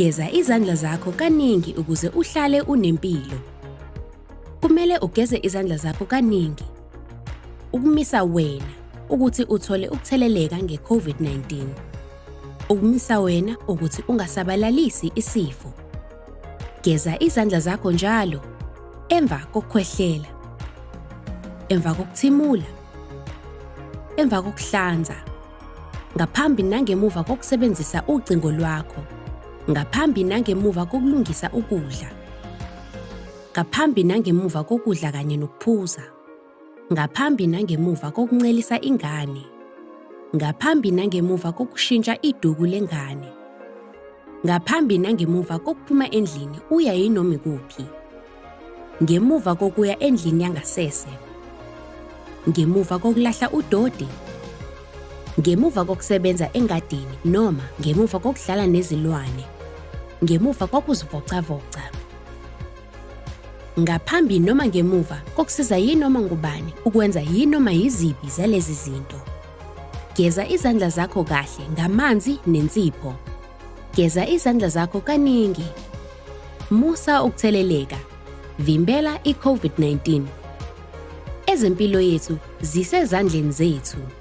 Geza izandla zakho kaningi ukuze uhlale unempilo. Kumele ugeze izandla zakho kaningi ukumisa wena ukuthi uthole ukutheleleka nge-COVID-19. Ukumisa wena ukuthi ungasabalalisi isifo. Geza izandla zakho njalo emva kokukhwehlela, emva kokuthimula, emva kokuhlanza, ngaphambi nangemuva kokusebenzisa ucingo lwakho, ngaphambi nangemuva kokulungisa ukudla, ngaphambi nangemuva kokudla kanye nokuphuza, ngaphambi nangemuva kokuncelisa ingane, ngaphambi nangemuva kokushintsha iduku lengane, ngaphambi nangemuva kokuphuma endlini uya yinoma ikuphi, ngemuva kokuya endlini yangasese, ngemuva kokulahla udoti, ngemuva kokusebenza engadini noma ngemuva kokudlala nezilwane, ngemuva kokuzivocavoca. Ngaphambi noma ngemuva kokusiza yinoma ngubani ukwenza yinoma yiziphi zalezi zinto. Geza izandla zakho kahle ngamanzi nensipho. Geza izandla zakho kaningi. Musa ukutheleleka. Vimbela i-COVID-19. Ezempilo yethu zisezandleni zethu.